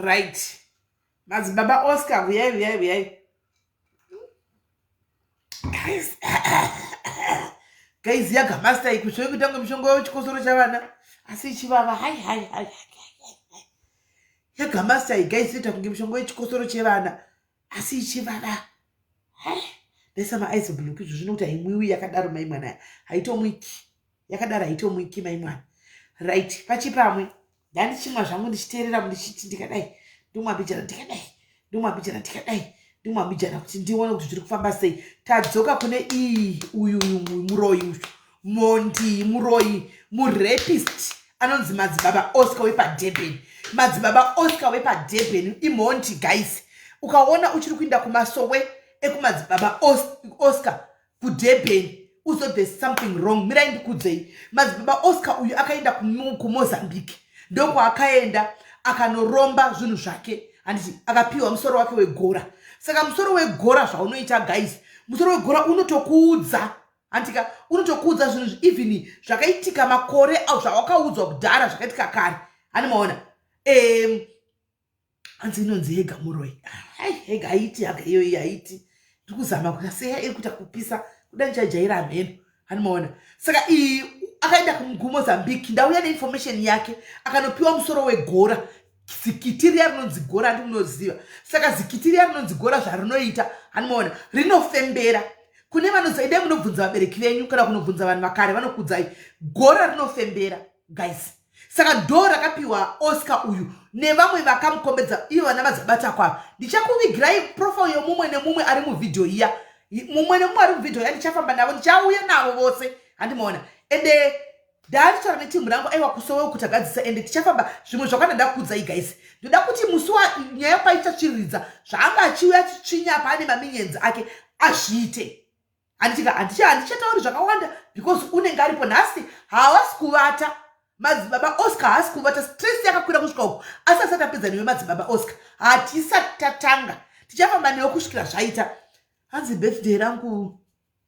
Right, Madzibaba Oscar, huyai, huyai, huyai guys. Guys, yagamasta ikusvoi kutanga mishonga wechikosoro chavana, asi ichivava. Hai hai hai, yagamasta iyi guys, inoita kunge mishonga wechikosoro chevana, asi ichivava. Ndaisa maice block izvo zvino kuti haimwiwi yakadaro, mai mwana, haitomwiki yakadaro, haitomwiki, mai mwana. Right, pachipamwe ndandichimwa zvangu, ndichiteerera, ndichiti ndikadai ndomwa mbijana, ndikadai ndomwa mbijana, ndikadai ndomwa mbijana, kuti ndione kuti zviri kufamba sei. Tadzoka kune iyi, uyu muroyi uyu, mondi, muroyi, murapist anonzi Madzibaba Oscar wepaDurban. Madzibaba Oscar wepaDurban imhondi guys. Ukaona uchiri kuinda kumasowe ekuMadzibaba Oscar kuDurban, uzo there's something wrong. Mirai ndikudzei. Madzibaba Oscar uyu akaenda kuMozambique, ndokwaakaenda akanoromba zvinhu zvake, handiti? Akapiwa musoro wake wegora. Saka musoro wegora zvaunoita guys, musoro wegora unotokuudza, handika? Unotokuudza zvinhu even zvakaitika makore, zvawakaudzwa kudhara, zvakaitika kare, hani maona? Hanzi inonzi hega muroi. Ai, hega haiti, haga iyoyi haiti. Ndiri kuzama kuita seya iri kuita kupisa kuda, ndichajaira hameno, hani maona? Saka iyi akaenda kuMozambique, ndauya neinformation yake, akanopiwa musoro wegora, zikiti riya rinonzi gora, handi munoziva? Saka zikiti riya rinonzi gora, zvarinoita, hani maona, rinofembera. Kune vanoziva, idai munobvunza vabereki venyu kana kunobvunza vanhu vakare, vanokudzai. Gora rinofembera guys. Saka ndo rakapiwa Oscar uyu nevamwe vakamukombedza, ivo vana vadzabata kwavo. Ndichakuvigirai profile yomumwe nemumwe ari muvhidhiyo iya, mumwe nemumwe ari muvhidhiyo iya. Ndichafamba navo, ndichauya navo vose, handimaona? Ende ndaanditaura netimu rangu, aiwa, kusowe kuti agadzisa. Ende tichafamba zvimwe zvakanda ndakuudzai guys. Ndoda kuti musi wanyaya paichatsviriridza zvaanga achiuya achitsvinya paane maminyenzi ake azviite, handitika? Handichatauri zvakawanda because unenge aripo nhasi. Havasi kuvata Madzibaba Oscar, haasi kuvata. Stress yakakwira kusvika uko, asi asati apedza newe Madzibaba Oscar, hatisati tatanga. Tichafamba newe kusvikira zvaita. Hanzi birthday rangu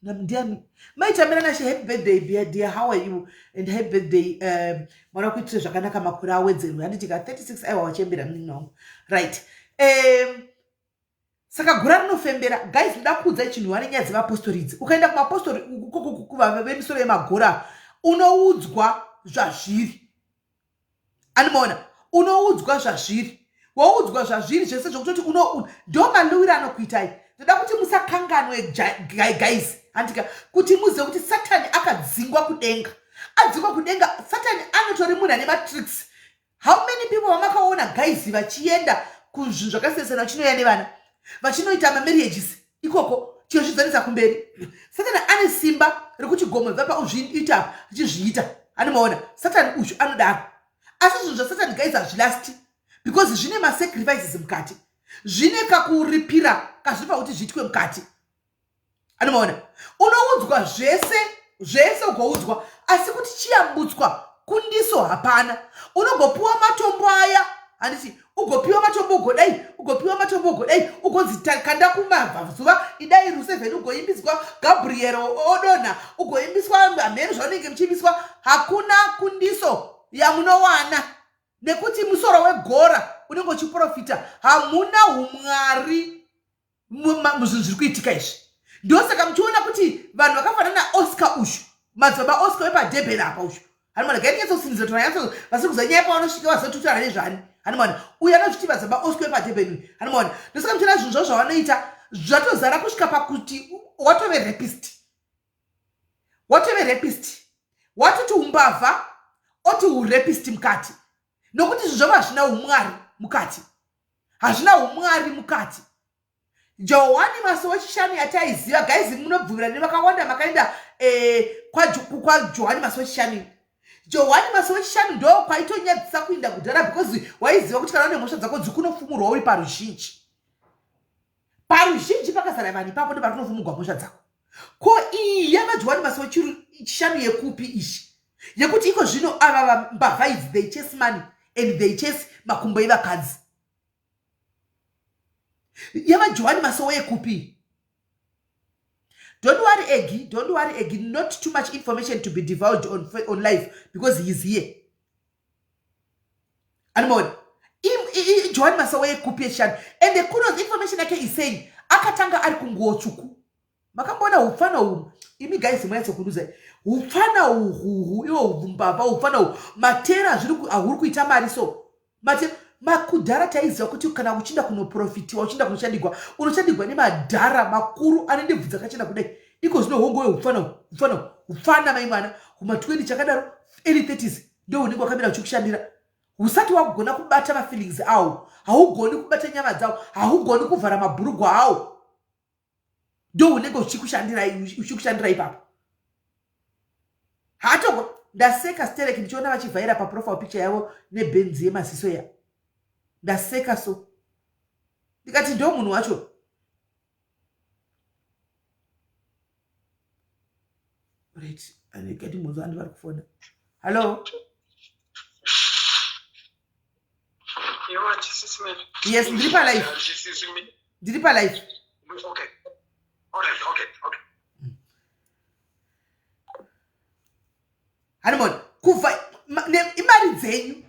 ndiani? Maitamira nashe, happy birthday dear, how are you? And happy birthday, mwana wakuitire zvakanaka, makore awedzerwe, handitika? 36, aiwa, wachembera munin'ina wangu. Right, saka gura rinofembera guys. Ndoda kuudzai chinhu wane nyaya dzemapostori idzi. Ukaenda kumapostori vemisoro yemagora, unoudzwa zvazviri, animaona? Unoudzwa zvazviri, waudzwa zvazviri zvese, zvekutoti ndo maluwiro anokuitai. Ndoda kuti musakanganwe guys, handika, kuti muzive kuti Satani akadzingwa kudenga. Adzingwa kudenga, Satani anotori munhu ane matricks. How many people vamakaona guys vachienda kuzvinhu zvakasiyana, vachinoya nevana, vachinoita mamarriages ikoko, chiyozvidzanisa kumberi? Satani ane simba rekuti gomo bvapa uzviita, achizviita, animaona? Satani uyu anodaro, asi zvinhu zvasatani guys hazvilasti because zvine masacrifices mukati, zvine kakuripira kazviri pakuti zviitwe mukati, anomaona? Unoudzwa zvese zvese, ugoudzwa, asi kuti chiyambutswa kundiso hapana. Unogopiwa matombo aya, handiti? Ugopiwa matombo, ugodai, ugopiwa matombo, ugodai, ugonzi kanda kumabvazuva, idai rusevheni, ugoimbiswa Gabriel odonha, ugoimbiswa hamheno zvaunenge muchiimbiswa. Hakuna kundiso yamunowana nekuti musoro wegora unenge uchiprofita. Hamuna umwari muzvinhu zviri kuitika izvi. Ndosaka muchiona kuti vanhu vakafanana naOscar uyu, Madzibaba Oscar wepaDurban apa uyu, hanimana gai nyatsosinzira kuti vanyatso vasiri kuziva nyaya pavanosvika vazototaura nezvani, hanimana? Uyu anozviti Madzibaba Oscar wepaDurban uyu, hanimana? Ndosaka muchiona zvinhu zvavo zvavanoita zvatozara kusvika pakuti watove rapist, watove rapist, watoti umbavha, oti urapist mukati, nokuti zvinhu zvavo hazvina umwari mukati, hazvina umwari mukati. Johani Masowe Chishanu yataiziva guys, munobvumira nevakawanda makaenda kwaJohani Masowe Chishanu. Johani Masowe Chishanu ndo kwaitonyadzisa kuinda kudhara because waiziva kuti kana une mhosva dzako dzikunofumurwa uri paruzhinji. Paruzhinji pakazara vanhu ipapo, ndo parinofumurwa mhosva dzako. Ko iyi yavaJohani Masowe Chishanu yekupi izvi, yekuti iko zvino ava mbavha idzi, they chase money and they chase makumbo evakadzi? YavaJohani Masowe yekupi? Don't worry Egi, don't worry Egi, not too much information to be divulged on live because he is here, animaona? Johani Masowe yekupi yechishanu? And kuno information yake is saying akatanga ari kunguwo tsvuku. Makamboona hupfana uhu imi guys? Munyatsokunduza hupfana uhuhu iwo humbavha hupfana uhu matera zviri ahuri kuita mari. So mate makudhara taiziva kuti kana uchiinda kunoprofitiwa, uchiinda kunoshandigwa, unoshandigwa nemadhara makuru ane ndebvu dzakachena kudai. Iko zvino hongowe hupfana hupfana hupfana mai mwana kuma20 chakadaro, early 30s, ndo unenge wakamira uchikushandira. Usati wakugona kubata mafeelings awo, haugoni kubata nyama dzawo, haugoni kuvhara mabhurugwa awo, ndo unenge uchikushandira ipapo. Hatogo ndaseka stereki ndichiona vachivhaira paprofile picture yavo nebhenzi yemaziso ya. Ndaseka so ndikati ndo munhu wacho. Right, anekati munhu andi vari kufona. Hallo. Yes, ndiri palive, ndiri palive. Okay. All right, okay. Hanimon kubva imari dzenyu,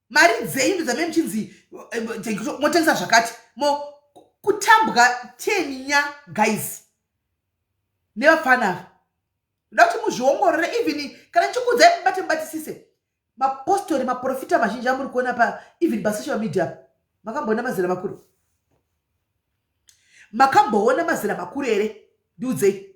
mari dzenyu ndodzamai muchinzi motengesa zvakati mo kutambwa tenya guys nevafana ava. Ndoda kuti muzviongorore, even kana ndichikuudzai mubate mubatisise. Mapostori, maprofita mazhinji amuri kuona pa even pasocial media, makamboona mazera makuru? Makamboona mazera makuru here? Ndiudzei.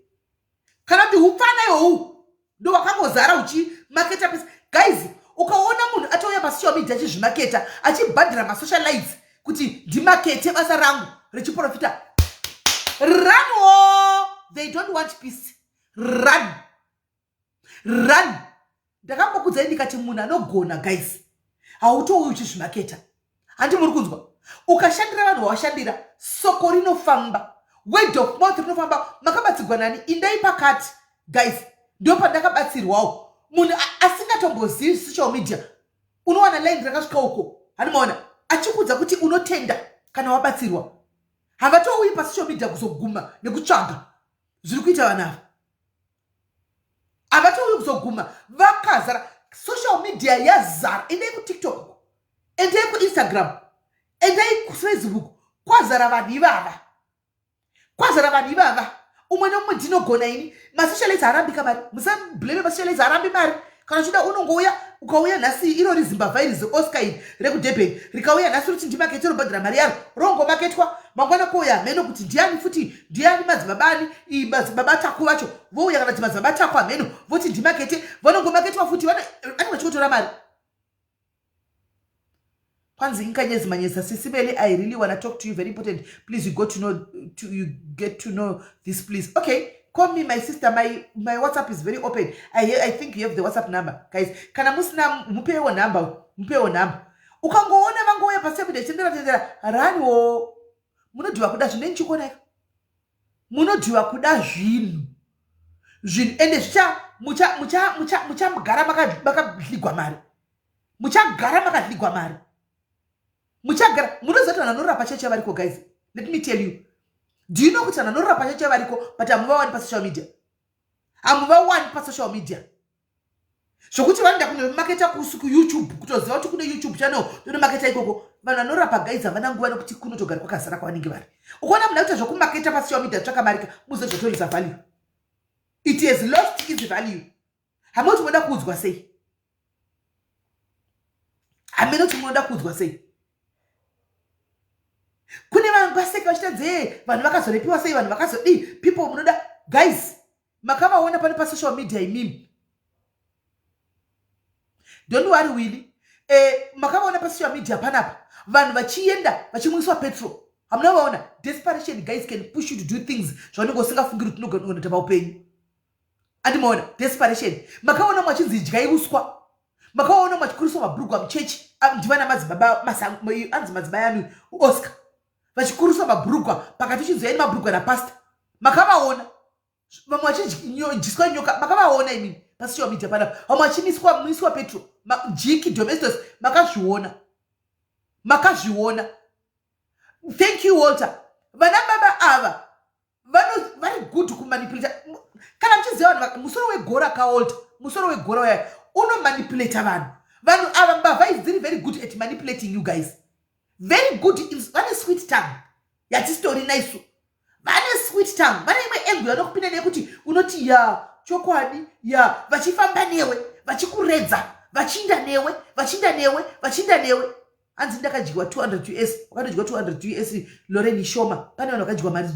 Kana kuti upfana iwowu ndo wakangozara uchimaketa pese. Guys, ukaona munhu atouya pasocial media achizvimaketa, achibhadhira masocialites kuti ndimakete basa rangu rechiprofita, run o. They don't want peace. Run, run. Ndakambokudzai ndikati munhu anogona, guys, hautouyi uchizvimaketa. Handi muri kunzwa? Ukashandira vanhu vawashandira, soko rinofamba, word of mouth rinofamba. Makabatsigwa nani? Indai pakati guys, ndo pandakabatsirwawo. Munhu asingatombozivi social media, unowana line rakasvika uko. Handimaona achikuudza kuti unotenda kana wabatsirwa. Havatouyi pasocial media kuzoguma nekutsvaga zviri kuita vanhu ava. Havatouyi kuzoguma, vakazara social media, yazara. Endai kuTikTok, endai kuInstagram, endai kuFacebook, kwazara vanhu ivava, kwazara vanhu ivava. Umwe neumwe ndinogona ini. Masocialites haarambika mari, musablame masocialites, haarambi mari. Kana uchida unongouya. Ukauya nhasi, irori zimbavha iri, ziOscar iri rekuDurban, rikauya nhasi roti ndimakete, robhadhara mari yaro, rongomaketwa. Mangwana kouya hameno kuti ndiani futi, ndiani, madzibaba ani, madzibaba Taku vacho vouya, kana kuti madzibaba Taku hameno, voti ndimakete, vanongomaketwa futi. Vanenge vachikotora mari. Kwanzi inkanyezi manyesa. Sisi Meli, I really wanna talk to you, very important. Please, you got to know to, you get to know this, please. Okay, call me, my sister. My WhatsApp is very open. I think you have the WhatsApp number, guys. Kana musina, mupewo number, mupewo number. Ukangoona vangouya paseven tendera tendera, raniwo. Munodiwa kuda zvinhu nenichikuonaika, munodiwa kuda zvinhu zvinhu, ende zvicha muchamugara makadligwa mari, muchagara makadligwa mari, muchagara. Munoziva kuti vanhu vanorapa cheche variko? Guys, let me tell you, do you know kuti vanhu vanorapa cheche variko? But hamuvawani pasocial media, hamuvawani pasocial media, zvokuti vanoenda kunomaketa kuYouTube, kutoziva kuti kune YouTube channel, tonomaketa ikoko. Vanhu vanorapa, guys, havana nguva nekuti kunotogara kwakazara kwavanenge vari. Ukaona munhu akuita zvokumaketa pasocial media, tsvaka marika muzive zvotorisa value. It has lost its value. Hamene kuti munoda kuudzwa sei, hamene kuti munoda kuudzwa sei. Kune vanhu vaseka vachita dzee, vanhu vakazorepiwa sei, vanhu vakazodii. People munoda, guys, makavaona pano pasocial media imimi. Don't worry, Willy. Makavaona pasocial media panapa vanhu vachienda vachimwiswa petrol? Hamuna vaona? Desperation, guys, can push you to do things zvaunenge usingafungiri kuti unogona paupenyu. Andimaona desperation. Makaona mwachinzi idyai uswa? Makaona mwachikuriswa mabhurugwa muchechi? Ndivana madzibaba, anzi madzibaba yani, Oscar, vachikuriswa mabhurugwa pakati, uchinzi yaini mabhurugwa napasta. Makavaona vamwe vachidyiswa nyoka? Makavaona imini pasocial media panapa vamwe vachimiswa miswa petrol, jiki, Domestos? Makazviona? Makazviona? Thank you, Walter. Vana baba ava vari good kumanipulata. Kana muchiziva vanhu, musoro wegora kaWalter, musoro wegora uya unomanipulata vanhu. Vanhu ava, mbavha idzi dziri very good at manipulating you guys. Very good. Vane sweet tongue yatisitori naisu. Vane sweet tongue, vane imwe angle yanokupinda nekuti unoti, "Ya, chokwadi ya." Vachifamba newe, vachikuredza, vachiinda newe, vachiinda newe, vachiinda newe. Hanzi ndakadyiwa 200 US. Wakatodyiwa 200 US, Loren, ishoma. Pane vanhu vakadyiwa mari.